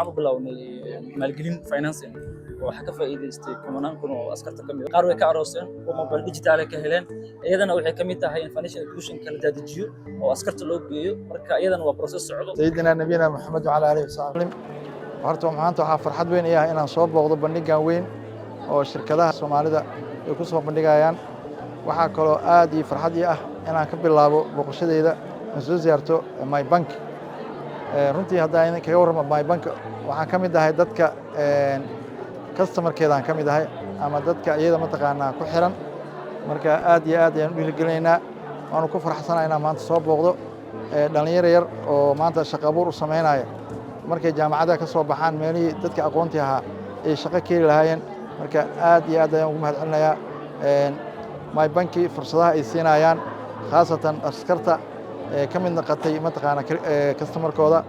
Waxaan u bilownay maalgelin, financing, oo waxaa ka faa'iidaystay kumanaan kun oo askarta ka mid ah. Qaar way ka arooseen oo mobile digital ka heleen. Iyadana waxay ka mid tahay in financial inclusion kala daadajiyo oo askarta loo geeyo. Marka iyadana waa process socdo. سيدنا نبينا محمد وعلى آله وصحبه وسلم. Horta maanta waxaa farxad weyn ii ah inaan soo booqdo bandhigan weyn oo shirkadaha Soomaalida ay ku soo bandhigayaan. Waxaa kaloo aad ii farxad ii ah inaan ka bilaabo booqashadeyda aan soo ziyaarto My Bank. Runtii haddaan idin kaga warramo My Bank, waxaan ka mid ahay dadka customerkeedaan ka mid ahay ama dadka iyada mataqaanaa ku xiran. Marka aad iyo aad ayaan u dhiirigelinaynaa, waanu ku faraxsanahay inaan maanta soo booqdo dhalinyaro yar oo maanta shaqo abuur u sameynaya markay jaamacadaha ka soo baxaan, meelihii dadka aqoontii ahaa ay shaqo ka heli lahaayeen. Marka aad iyo aad ayaan ugu mahad celinayaa My Banki fursadaha ay siinayaan, khaasatan askarta ee ka mid noqotay mataqaana customerkooda,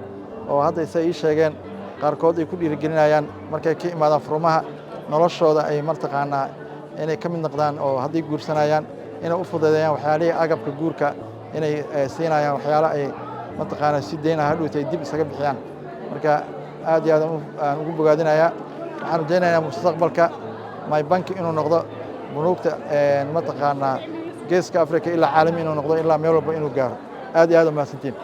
oo hadda isay ii sheegeen qaarkood ay ku dhiirigelinayaan markay ka imaadaan furumaha noloshooda ay mataqaanaa inay ka mid noqdaan, oo hadday guursanayaan inay u fududeeyaan waxyaalihii agabka guurka, inay siinayaan waxyaalo ay mataqaanaa si deyn ah hadhowta ay dib isaga bixiyaan. Marka aad iyo aad aan ugu bogaadinayaa. Waxaan rajaynayaa mustaqbalka My Bank inuu noqdo bunuugta mataqaanaa Geeska Africa ilaa caalami inuu noqdo, ilaa meel walba inuu gaaro. Aad iyo aad u mahadsantiin.